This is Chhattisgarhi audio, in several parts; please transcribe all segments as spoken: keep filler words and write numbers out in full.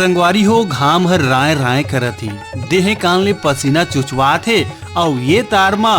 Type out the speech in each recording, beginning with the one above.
संगवारी हो, घाम हर राय राय करत हे, देहे कान ले पसीना चुचवात हे, अउ ये तार म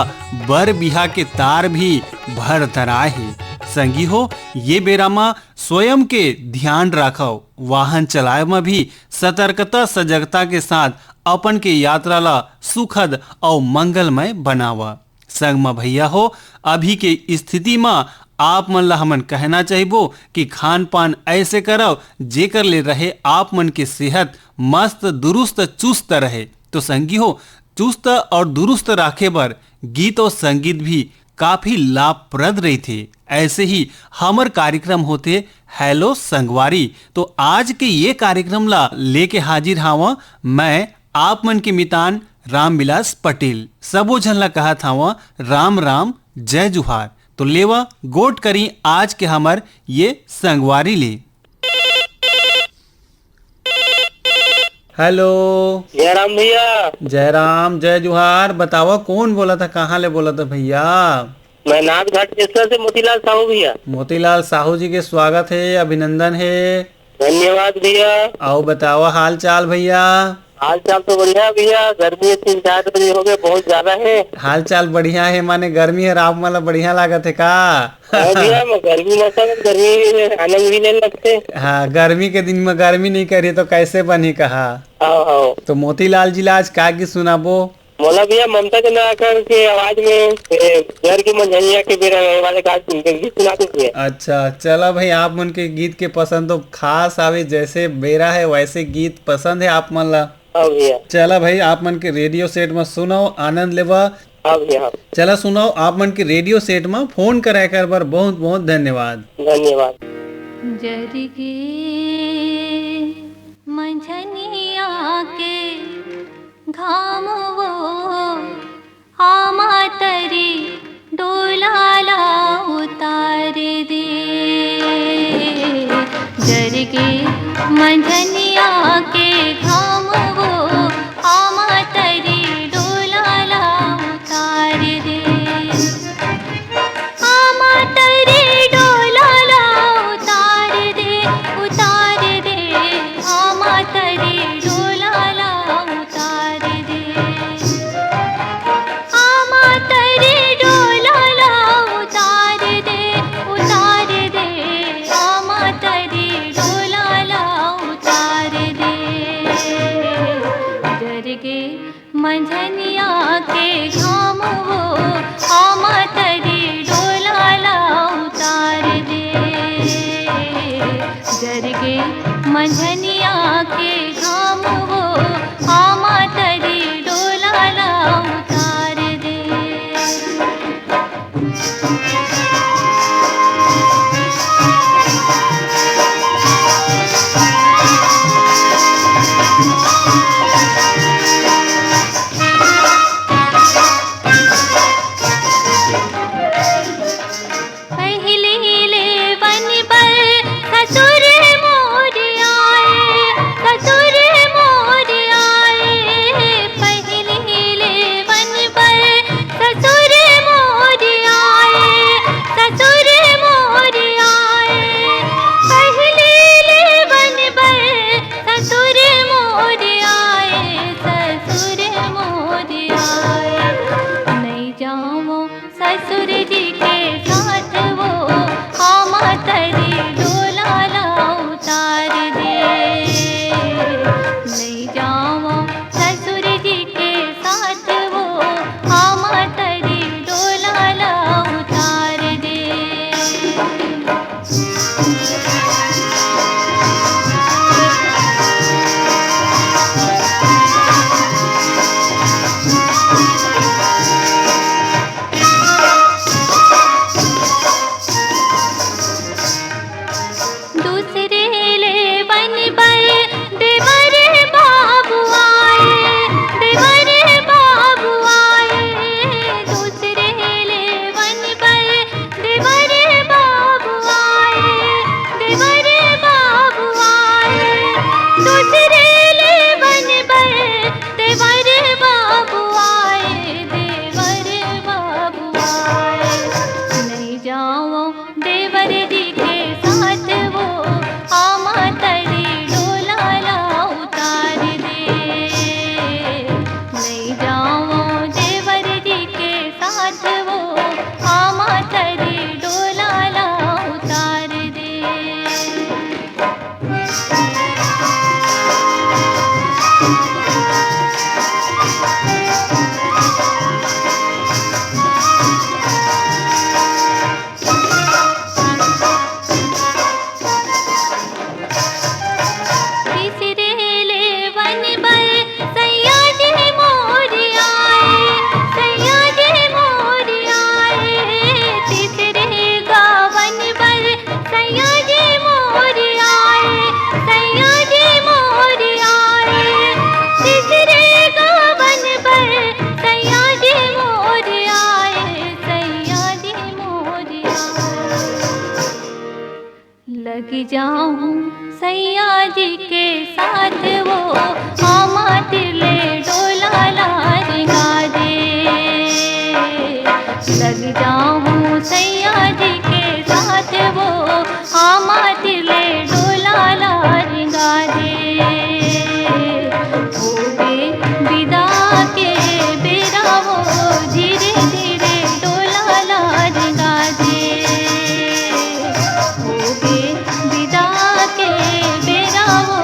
बर बिहा के तार भी भर तराय हे। संगी हो, ये बेरा म स्वयं के ध्यान राखव, वाहन चलाए म भी सतर्कता सजगता के साथ अपन के यात्रा ला सुखद अउ मंगलमय बनावा। संग म भैया हो, अभी के स्थिति म आप मन ला हमन कहना चाहिबो कि खान पान ऐसे करव, जेकर ले रहे आप मन के सेहत मस्त, दुरुस्त, चुस्त रहे। तो संगी हो, चुस्त और दुरुस्त राखे बर गीत और संगीत भी काफी लाभप्रद रहिथे। ऐसे ही हमर कार्यक्रम होथे हेलो संगवारी। तो आज के ये कार्यक्रम ला लेके हाजिर हावं मैं, आप मन के मितान रामविलास पटेल। सबो झन ला कहत हावं राम राम, जय जुहार। तो लेवा गोठ करी आज के हमर ये संगवारी ले। हेलो। जयराम भैया। जयराम, जय जुहार। बतावा, कौन बोलत हे, कहाँ ले बोलत हे भैया? मैं नाथ घाट केसला से मोतीलाल साहू भैया। मोतीलाल साहू जी के स्वागत हे, अभिनंदन हे। धन्यवाद भैया। अउ बतावा हाल चाल भैया? हाल चाल तो बढ़िया भैया, गर्मी तीन चार दिन हो गए, बहुत ज्यादा है। हाल चाल बढ़िया है, माने गर्मी है, आप मन ला बढ़िया लागत है का? हाँ भैया, मैं गर्मी मौसम में गर्मी में आनंद भी लेने लगते। हाँ, गर्मी के दिन में गर्मी नहीं करिए तो कैसे बनी कहा? हाँ, हाँ। तो मोतीलाल जी ला आज का गीत सुनाबो? मोला भैया ममता चंद्राकर के आवाज में, ए, घर की मंझनिया के बेरा रहे वाले का गीत सुना दो भैया। अच्छा, चला भाई, आप मन के गीत के पसंद तो खास आवे, जैसे बेरा है वैसे गीत पसंद है आप मन ला। हाँ भैया। चला भाई, आप मन के रेडियो सेट में सुनव, आनंद लेवा। हाँ भैया, हाँ। चला सुनव, आप मन के रेडियो सेट में फोन करे कर बर बहुत बहुत धन्यवाद। धन्यवाद। जरिगे मंझनिया के घाम वो, आमा तरी डोला ला उतार दे। जरगे मंझनिया के घाम वो, आमा तरी डोला ला उतार दे। आमा तरी डोला ला उतार दे, उतार दे। आमा तरी डोला ला उतार दे। आमा तरी डोला ला उतार दे, उतार दे। आमा तरी डोला ला उतार दे। जरगे मंझनिया के घाम वो, आमा तरी डोला ला उतार दे। जरगे मंझनिया के घाम वो, आमा तरी डोला ला उतार दे। पहिले ले बन बर ससुर मोर आए, ससुर जाऊं सैया जी के साथ वो आमा तिले डोला ला रिंगा दे। लग जाऊं सैया जी के साथ वो आमा तिले डोला ला रिंगा दे। होगे विदा के बेरा वो धीरे धीरे डोला ला रिंगा दे। होगे विदा के बेरा वो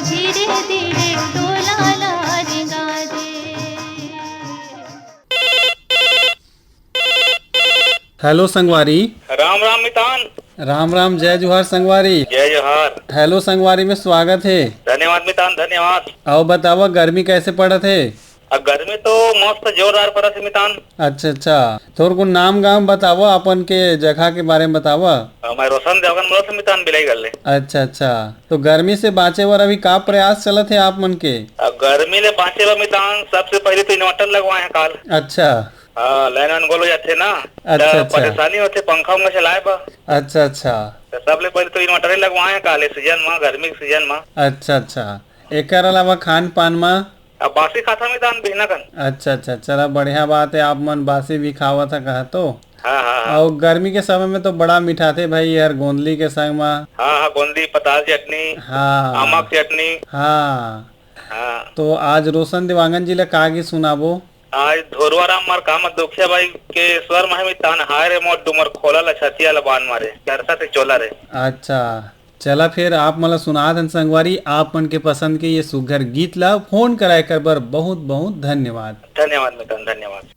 धीरे धीरे डोला ला रिंगा दे। हेलो संगवारी। राम राम मितान। राम राम, जय जोहार संगवारी। जय जोहार। हेलो संगवारी में स्वागत हे। धन्यवाद मितान, धन्यवाद। अउ बतावा, गर्मी कैसे पड़त हे? अब गर्मी तो मस्त जोरदार पड़त हे मितान। अच्छा अच्छा, थोरकुन नाम गाम बतावा, अपन के जगह के बारे में बतावा। अ, मैं रोशन देवगन बोलत हे मितान बिलाईगढ़ ले। अच्छा अच्छा, तो गर्मी से बाँचे बर अभी का प्रयास चलत हे आप मन के? अब गर्मी ले बाँचे बर मितान सबसे पहले तो inverter लगवाए हे काल। अच्छा। हाँ, लाइन वाइन गोल हो जाथे ना, अच्छा, त अच्छा। परेशानी होथे पंखा उंखा चलाए बर। अच्छा, अच्छा। त सबले पहले तो inverter ही लगवाए हे काले सीजन म, गर्मी के सीजन म। अच्छा, अच्छा। एकर अलावा खान पान म? अब बासी खाता में दान बिहना कन। अच्छा, अच्छा, चला बढ़िया बात हे, आप मन बासी भी खावत ह कहा तो। हाँ, हाँ, हाँ। अउ गर्मी के समय में तो बड़ा मिठाथे भाई यार, गोंदली के संग म। हाँ, हाँ, गोंदली, पताल चटनी, हाँ। आमा के चटनी। हाँ। हाँ। तो आज रोशन देवांगन जी ला का गीत सुनाबो? आज ढोरवा राम मार कामत दुखिया बाई के स्वर म हे मितान, हाय रे मोर डुमर खोला ला छतिया ला बान मारे, चरसा से चोला रे। अच्छा, चला फिर आप मन ला सुनात हन संगवारी, आप मन के पसंद के ये सुघर गीत ला फोन कराए कर बर बहुत बहुत धन्यवाद। धन्यवाद मितान, धन्यवाद।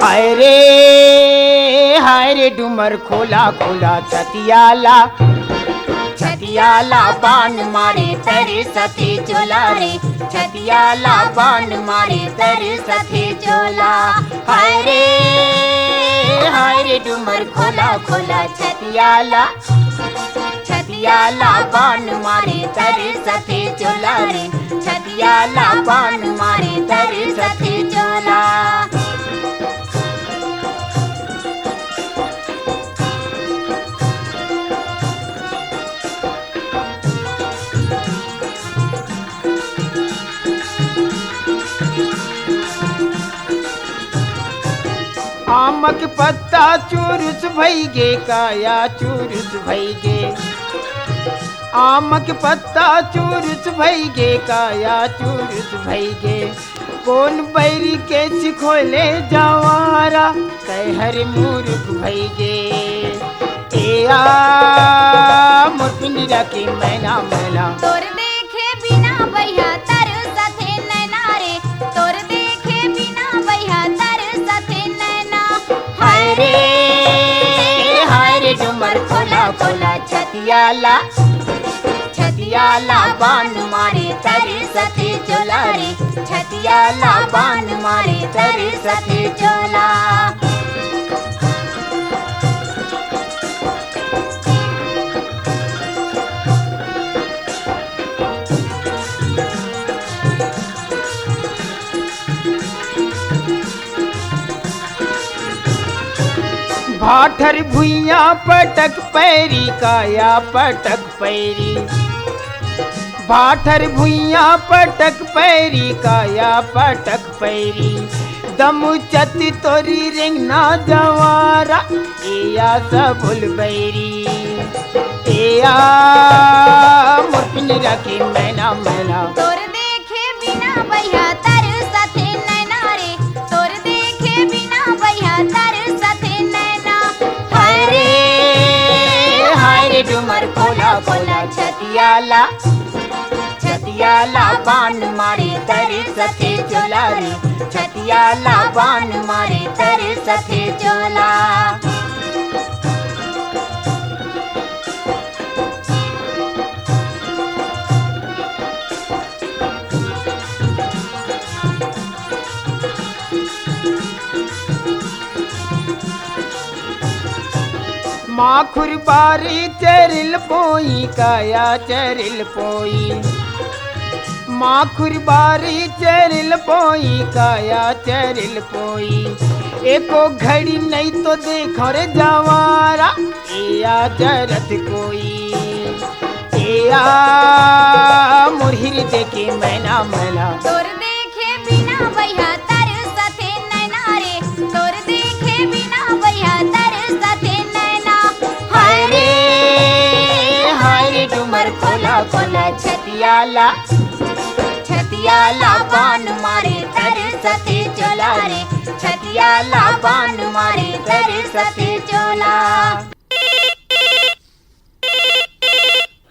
हाय रे, हाय रे डुमर खोला खोला छतियाला, छतियाला बान मारे तरे सथे चोला रे, छतियाला बान मारे तरे सथे चोला। हाय रे, हाय रे डुमर खोला खोला छतियाला, छतियाला बान मारे तरे सथे चोला रे, छतियाला बान मारे तरे सथे चोला। आमक पत्ता चुरुस भई गे, काया चुरुस भई गे। आमक पत्ता चुरुस भई गे, काया चुरुस भई गे। कोन बैरी के सिखोले जवारा, कैहर मुरुख भई गे। ए आ मोर पिंजरा के मैना, मैना। तोर देखे बिना बइहा तरसथे नैना रे, तोर देखे बिना बइहा तरसथे नैना। हाय रे, हाय रे डुमर खोला खोला छतियाला, छतियाला बान मारे तरसथे चोला रे, छतियाला बान मारे तरसथे चोला। भाठर भुइयां पटक पैरी, काया पटक पैरी। भाठर भुइयां पटक पैरी, काया पटक पैरी। दमुचत तोरी रेंगना जवारा, एया सबुल बैरी। एया मोर पिंजरा के मैना, मैना। तोर देखे बिना बइहा तरसथे नैना रे, तोर देखे बिना बइहा तरसथे नैना। हाय रे, हाय रे डुमर खोला खोला छतियाला, छतियाला बान मारे तरसथे चोला रे, छतियाला बान मारे तरसथे चोला। माखुर बारी चरिल पोई, काया चरिल पोई। माखुर बारी चरिल पोई, काया चरिल पोई। एको घड़ी नहीं तो देखो रे जवारा, एया जरत कोई। एया मोर हृदय के मैना, मैना। तोर देखे बिना बइहा तरसथे नैना रे, तोर देखे बिना बइहा तरसथे नैना। हाय रे, हाय रे डूमर खोला, खोला छतिया ला, छतिया ला बान मारे तरसथे चोला रे, छतिया ला बान मारे तरसथे चोला।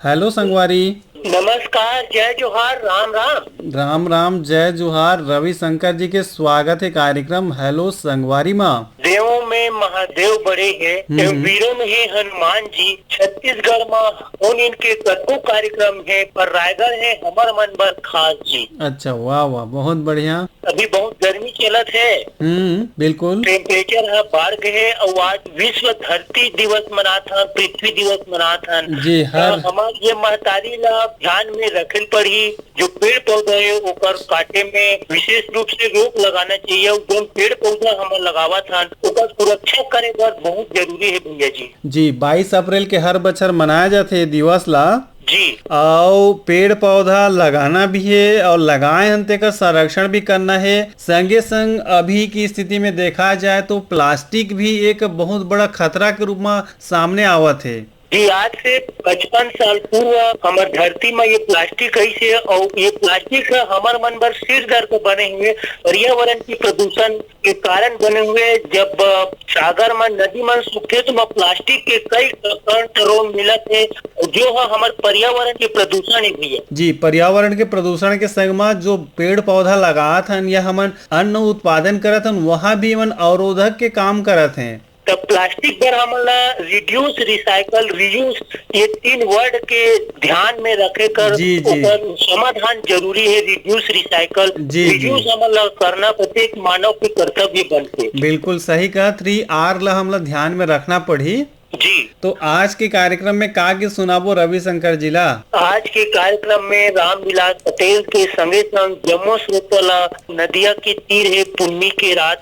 हेलो संगवारी। नमस्कार, जय जोहार, राम राम। राम राम, जय जोहार। रविशंकर जी के स्वागत हे कार्यक्रम हेलो संगवारी मा। देवों में महादेव बड़े हैं, हम्म, हम्म। वीरों में है हनुमान जी। छत्तीसगढ़ मा फोन इन के कतको कार्यक्रम हे, पर रायगढ़ हे हमर मन बर खास जी। अच्छा, वाह वाह, बहुत बढ़िया। अभी बहुत गर्मी चलत हे। हम्म, बिल्कुल। टेम्परेचर ह बाढ़ गे हे अउ आज विश्व धरती दिवस मनात हन, पृथ्वी दिवस मनात हन। जी, त हर हमार ये महतारी ला ध्यान में रखे ल पड़ही, जो पेड़ पौधा हे ओकर काटे में विशेष रूप से रोक लगाना चाहिए। अउ जोन पेड़ पौधा हमन लगावत हन ओकर सुरक्षा करे बर बहुत जरूरी हे भैया जी। जी, बाईस अप्रैल के हर बछर मनाया जाथे ये दिवस ला। जी। अउ पेड़ पौधा लगाना भी हे अउ लगाए हन तेकर संरक्षण भी करना हे। संगे संग अभी की स्थिति में देखा जाए तो प्लास्टिक भी एक बहुत बड़ा खतरा के रूप में सामने आवत हे। जी, आज से पचपन साल पूर्व हमर धरती में ये प्लास्टिक कइसे अउ ये प्लास्टिक ह हमर मन बर सिर दर्द बने हुए पर्यावरण की प्रदूषण के कारण बने हुए। जब, अ, सागर म, नदी मन सूखथे, तो म प्लास्टिक के कई कण तरोन मिलत हे, जो ह हमर पर्यावरण के प्रदूषण हे भैया। जी, पर्यावरण के प्रदूषण के संग म जो पेड़ पौधा लगात हन या हमन अन्न उत्पादन करत हन, वहाँ भी हमन अवरोधक के काम करत हैं। त प्लास्टिक बर हमन ला reduce, recycle, reuse, ये तीन word के ध्यान में रखे कर जी, जी। ओकर समाधान जरूरी हे। Reduce, recycle, जी, जी। Reuse हमन ला करना प्रत्येक मानव के कर्तव्य बनथे। बिल्कुल सही कहत रही, आर ला हमला ध्यान में रखना पड़ही। जी। तो आज के कार्यक्रम में का गीत सुनाबो रविशंकर जी ला? आज के कार्यक्रम में रामविलास पटेल के संगे संग जम्मो श्रोता ला नदिया के तीर हे पुन्नी के रात।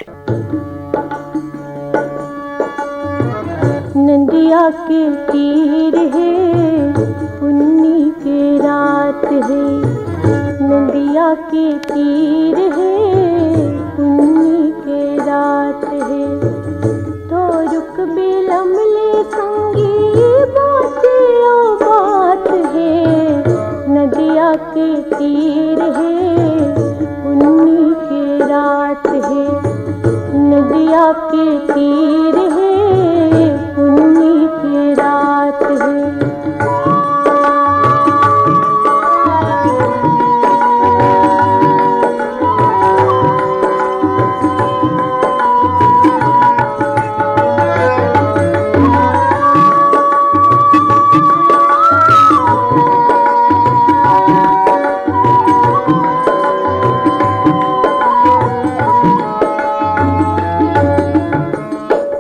नदिया के तीर हे, पुन्नी के रात हे। नदिया के तीर हे, पुन्नी के रात हे। थोरुक बिलम ले संगी बात ओ बात हे। नदिया के तीर हे, पुन्नी के रात हे। नदिया के तीर हे, पुन्नी के रात हे।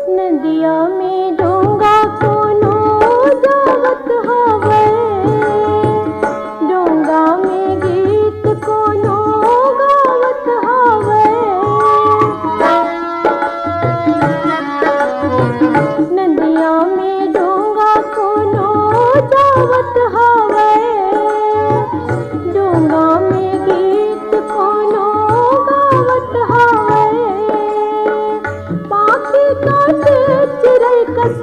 नदिया में डोंगा कोनो जावत हवय, डोंगा में गीत कोनो गावत हवय। नदिया में डोंगा कोनो जावत हवय, डोंगा में गीत कोनो गावत हवय। पाखी काटे चिरई कस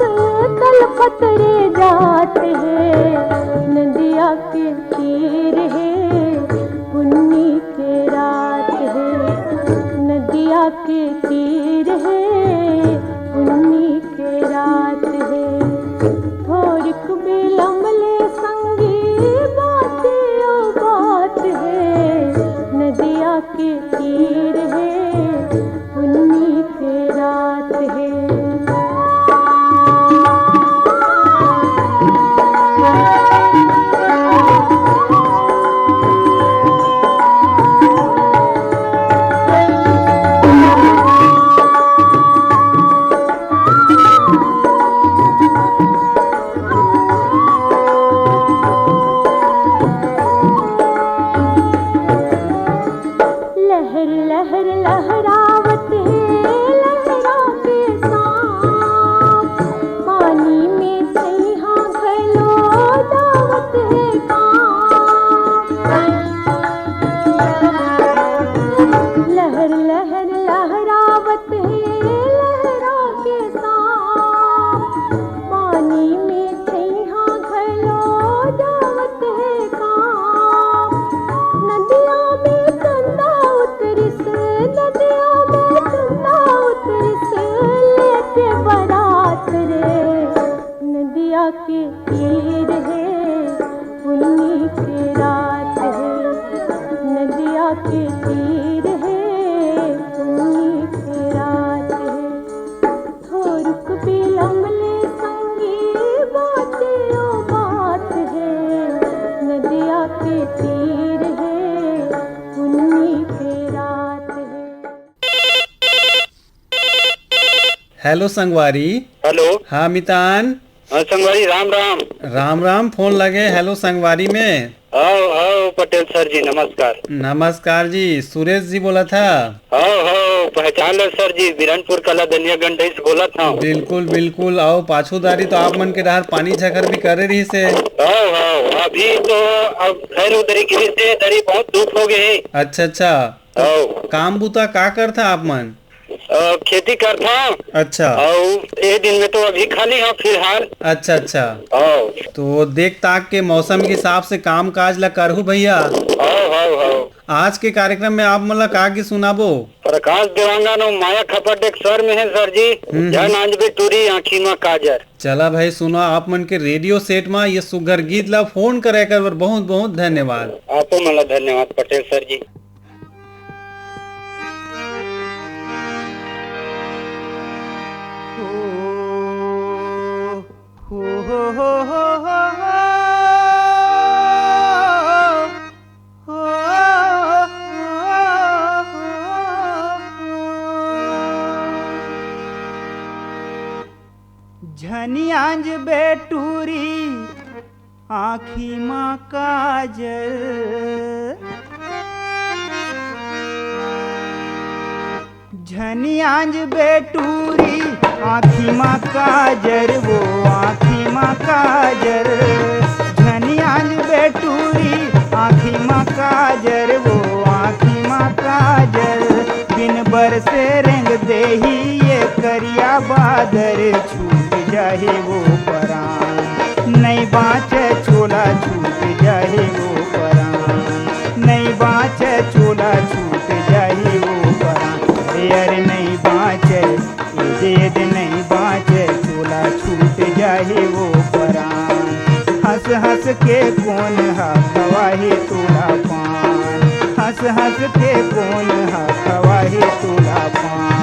तलपत रे जात हे। नदिया के तीर हे, पुन्नी के रात हे। नदिया के तीर हे, पुन्नी के रात हे। थोरिक बिलम ले संगी बात ओ बात हे। नदिया के तीर हे, पुन्नी के रात हे। लहर लहरावत हे लहरा के सांप, पानी में सैहा घलो जावत हे कांप। लहर लहर लहरावत हे लहरा के सांप, पानी में छइहां घलो जावत हे काम। नदिया में चंदा उतरिस, नदिया में चंदा उतरिस, लेके बरात रे। नदिया के तीर हे पुन्नी के रात हे, नदिया के तीर हे पुन्नी के रात हे। थोरुक बिलम ले संगी बात ओ बात हे, नदिया के तीर हे पुन्नी के रात हे। हेलो संगवारी। हेलो। हाँ मितान। हाँ संगवारी, राम राम। राम राम, फोन लगे। हेलो संगवारी में। हव हव पटेल सर जी, नमस्कार। नमस्कार जी, सुरेश जी बोलत हा। हव हव, पहचान ले सर जी, बिरनपुर कला दनिया गंडई से बोलत हव। बिल्कुल बिल्कुल, अउ पाछू दारी तो आप मन के डहर पानी झखर भी करे रहिस हे। हव हव, अभी तो अब खैर उधरी गिरिस हे, दरी बहुत धूप हो गे हे। अच्छा अच्छा, तो हव। काम बुता का करथा आप मन? अ, खेती करथंव। अच्छा। अउ ए दिन में तो अभी खाली हंव फिलहाल। अच्छा, अच्छा। हव। तो देख ताक के मौसम के हिसाब से काम काज ला करहू भैया। हव, हव, हव। आज के कार्यक्रम में आप मन ला का गीत सुनाबो? प्रकाश देवांगन अउ माया खपट एक स्वर में हे सर जी। हम्म, जय हम्म। नांजबे टूरी आँखी मा काजर। चला भाई सुना, आप मन के रेडियो सेट मा ये सुग्घर गीत ला फोन करे कर बर बहुत बहुत धन्यवाद। आपो मन ला धन्यवाद पटेल सर जी। झनियांज बेटूरी आँखी मा काजल, झनियांज बेटूरी आँखी मा काजर, वो आँखी मा काजर। झनियांज बेटूरी आँखी मा काजर, वो आँखी मा काजर। बिन बरसे रेंग देही ये करिया बादर, छूट जाही वो परान। नइ बाँचे चोला, छूट जाही वो परान। नइ बाँचे चोला, छूट जाही वो परान। अरे, अरे, नइ बाँचे, ए दे, ए दे, नइ बाँचे चोला, छूट जाही वो परान। हँस, हँस के कोन ह खवाही तोला पान। हँस, हँस के कोन ह खवाही तोला पान।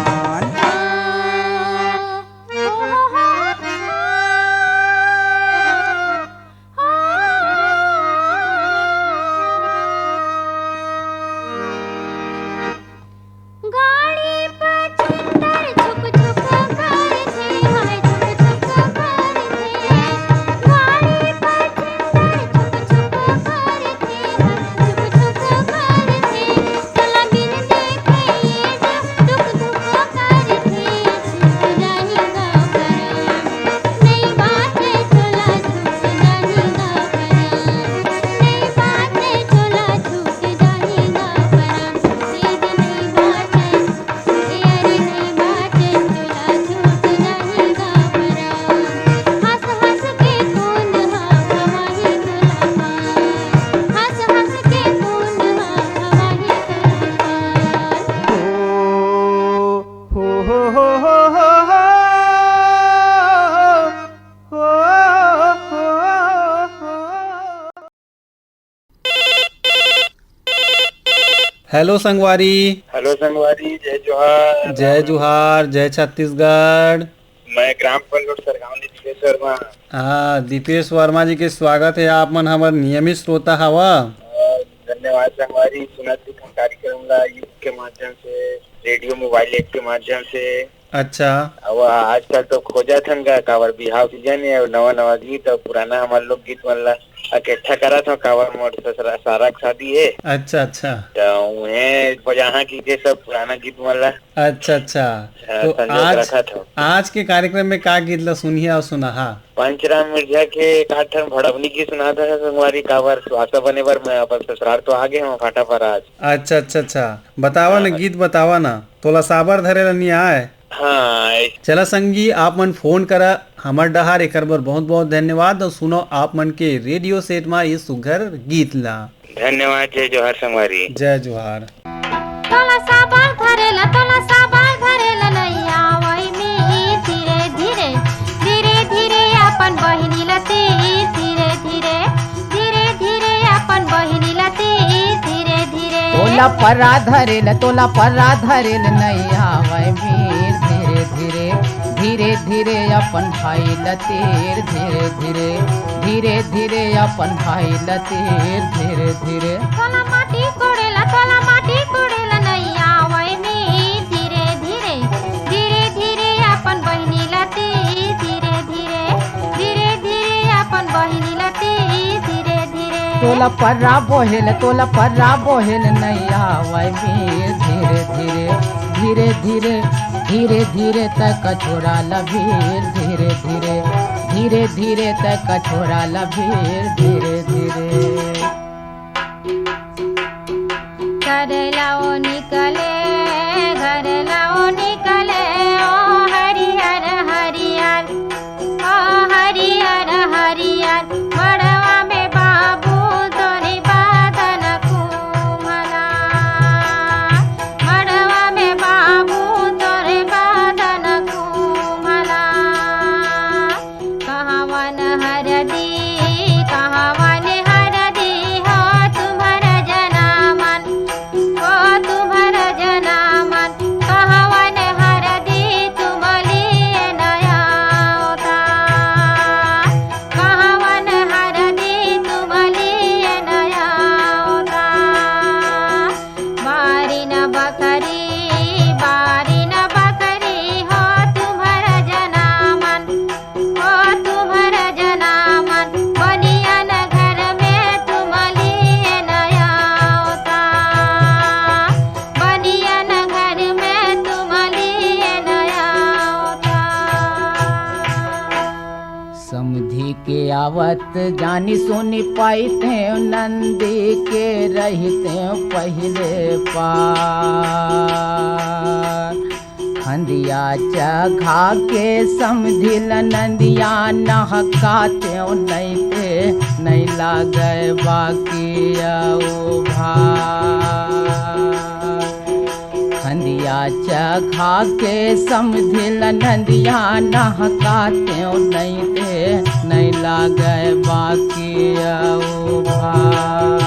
हेलो संगवारी। हेलो संगवारी, जय जोहार। जय जोहार, जय छत्तीसगढ़। मैं ग्राम पल्लोट सरगांव ले दीपेश वर्मा। हाँ, दीपेश वर्मा जी के स्वागत हे आप मन हमर नियमित श्रोता हवा। अ, धन्यवाद संगवारी, सुनत दिखन कार्यक्रम ला YouTube के माध्यम से, रेडियो मोबाइल ऐप के माध्यम से। अच्छा। अब आजकल तो खोजत हन गा, काबर बिहाव सीजन हे, अउ नवा नवा गीत अउ पुराना हमर लोकगीत मन ला अकेट्ठा करत हव, काबर मोर ससुरा सारा के शादी हे। अच्छा, अच्छा। त उहें बजाहा कहिके सब पुराना गीत मन ला। अच्छा, अच्छा। हाँ, तो संजोग आज, रखत हव। आज के कार्यक्रम में का गीत ला सुनिहा अउ सुनाहा? पंचराम मिर्जा के एक आध ठन भड़वनी गीत सुनात हव संगवारी, काबर सुहाता बने बर मैं अपन ससुराल तो आ गे हव फाटा पर आज। अच्छा, अच्छा, अच्छा। बतावा न, हाँ। गीत बतावा न। तोला साबर धरे ला नइ आय। हाँ। चला संगी, आप मन फोन करा हमर डहार, एकर बर बहुत बहुत धन्यवाद। अउ सुनो आप मन के रेडियो सेट मा ये सुघर गीत ला। धन्यवाद, जय जोहार संगवारी। जय जोहार। तोला साबर धरेला, तोला साबर धरेला नैया वही में धीरे धीरे, धीरे धीरे अपन बहिनी ला तीर, धीरे धीरे, धीरे धीरे अपन बहिनी ला तीर, धीरे धीरे। तोला पर्रा धरेल, तोला पर्रा धरेल नैया वै वीर। धीरे धीरे, धीरे धीरे अपन भाई ल तीर। धीरे धीरे, धीरे धीरे अपन भाई ल तीर। धीरे धीरे। तोला माटी कोड़ेला, तोला माटी कोड़ेला नैया वै वीर। धीरे धीरे, धीरे धीरे अपन बहिनी ल तीर। धीरे धीरे, धीरे धीरे अपन बहिनी ल तीर। धीरे धीरे। तोला पर्रा बोहेल, तोला पर्रा बोहेल नैया वै वीर। धीरे धीरे, धीरे धीरे, धीरे धीरे तै कछोरा ल भीर। धीरे धीरे, धीरे धीरे तै कछोरा ल भीर। धीरे धीरे। घर लाओ निकले, घर लाओ निकले, ओ हरियर हरियर, ओ हरियर हरियर, मड़वा में बाबू तोरी बादन कुमला, मड़वा में बाबू तोरी बादन कुमला। कहावन हरदी, कहावन हरदी हो तुम्हर जनामन, हो तुम्हर जनामन। कहावन हरदी तुम लिए नया होता, कहावन हरदी तुम लिए नया होता। बारी न बखरी, बारी न बखरी हो तुम्हर जनामन, हो तुम्हर जनामन। बनियन घर में तुम लिए नया होता, बनियन घर में तुम लिए नया होता। समधी के आवत जानी सुनी पाइते, नंदी के रहते पहिले पार। खंदिया चघा के समधी ल नंदिया नहकाते, नहीं ते नहीं लागे बाकी अउ भार। खंदिया चघा के समधिल नंदिया नहकाते, नहीं ते नहीं लागे बाकी अउ भार।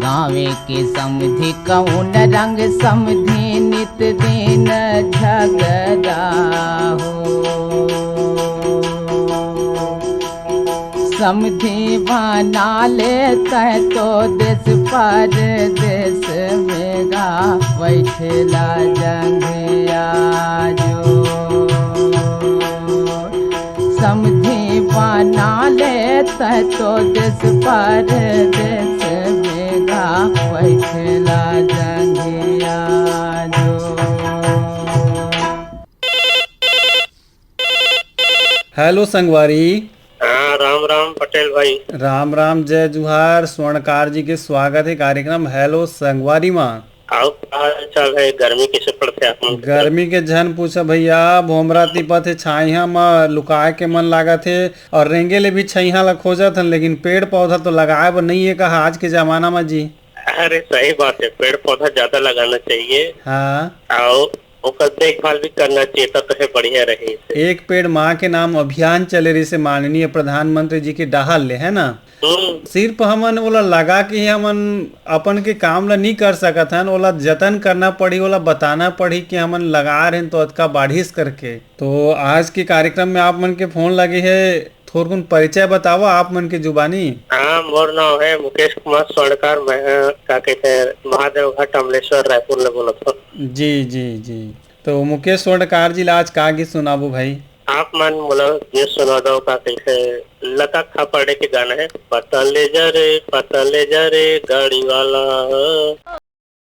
गाँवे के समधी कौन रंग समधी नित दिन झगड़ा हो। समधी बना लेते तो देश परदेश में गा बैठेला जंघिया जो। समधी बना लेते तो देश परदेश में गा बैठेला जंघिया जो। हेलो संगवारी। हाँ, राम राम पटेल भाई। राम राम, जय जुहार। स्वर्णकार जी के स्वागत हे कार्यक्रम हेलो संगवारी मा। अउ का हाल चाल हे? गर्मी कइसे पड़थे आप मन के तरफ? गर्मी के झन पूछा भैया, भोमरा तिपत हे, छाइहा म लुकाए के मन लागत हे, अउ रेंगे ले भी छइहा ला खोजत हन, लेकिन पेड़ पौधा तो लगाए बर नइ हे कहा आज के जमाना म जी। अरे सही बात हे, पेड़ पौधा ज्यादा लगाना चाहिए। हाँ। अउ ओकर देखभाल भी करना चाहिए, तब तो हे बढ़िया रही। एक पेड़ माँ के नाम अभियान चले रहिसे माननीय प्रधानमंत्री जी के डहार ले, है ना? हम्म। सिर्फ हमन ओला लगा के ही हमन अपन के काम ला नी कर सकत हन, ओला जतन करना पड़ही, ओला बताना पड़ही कि हमन लगा रहे तो अतका बाढ़िस करके। तो आज के कार्यक्रम में आप मन के फोन लगे हे, थोरकुन परिचय बतावा आप मन के जुबानी। हाँ, मोर नाम हे मुकेश कुमार स्वर्णकार, मैं, अ, का कहते हैं, महादेव घाट अमलेश्वर रायपुर ले बोलत हूँ। जी, जी, जी। तो मुकेश स्वर्णकार जी ला आज का गीत सुनाबो भाई? आप मन मोला ये सुना दो का कैसे लता खापड़े के गाना है, पता ले जा रे, पता ले जा रे गाड़ी वाला।